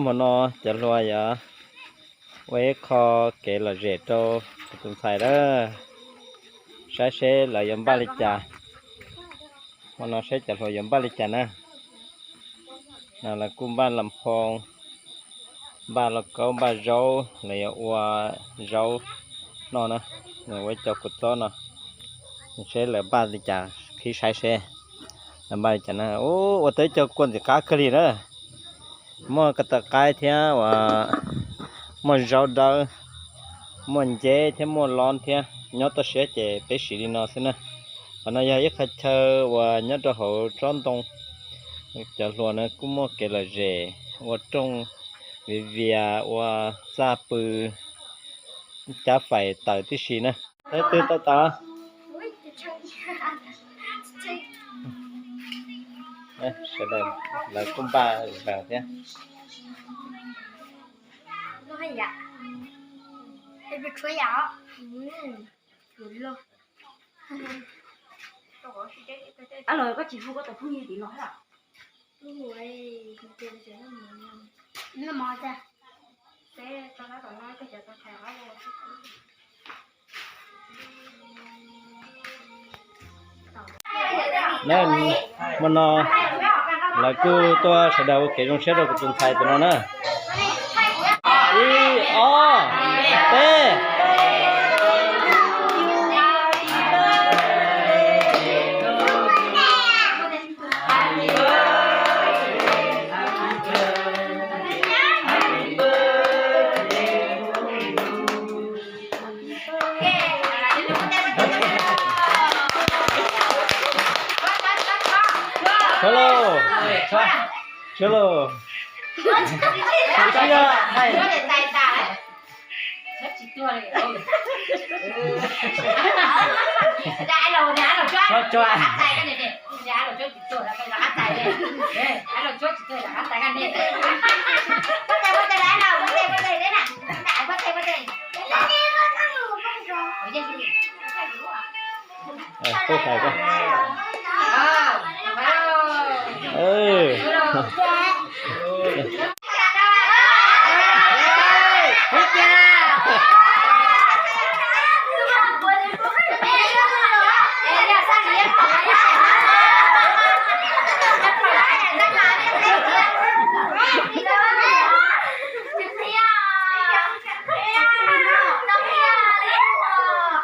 Hmo no cov hluas yuav ua ib qho kev lom zem rau kuv tus ntxhais lawm, saib seb lawv yuav npaj li cas. Hmo no seb cov hluas yuav npaj li cas na. No lawv kuj npaj las phoo, npaj lauj kaub, npaj zaub, lawv yuav ua zaub noj na, nws ua ib co kua txob no. Seb lawv npaj li cas, qhib saib seb lawv npaj li cas na. Ua tau ib co kua ntxim qab kawg li na. Muaj ko taw qaib thiab uas muaj zaub dawb, muaj nceb thiab muaj lob thiab. Nyob toj siab ces peb siv li no xwb na. Qhov no yog ib qho chaw uas nyob rau hauv tsob ntoo. Cov hluas no kuj muaj kev lom zem, ua rooj viav vias, ua txaj pw, cab fais taws tib si na. Tus twg tau tas? Sawv daws lawv kuj npaj zees thiab. Ab los koj tsis hu koj tus phooj ywg tim los thiab? Hmo no lawv kuj tuaj sawv daws ua kev zoo siab rau kuv tus ntxhais tus no na. Ib, ob, peb. Sawv lauj, sawv lauj.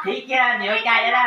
Qhib kiag niam ua cas na.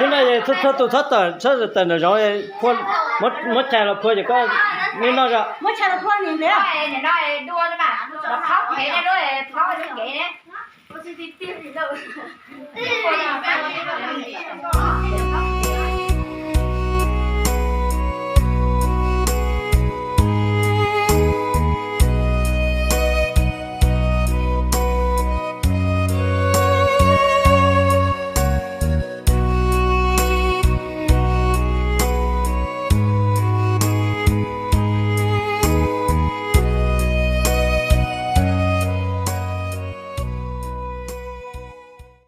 Thiab no, txhua tus txhob tawm, txhob tawm nram zoov, muab chais los phua ces koj nij noj zog.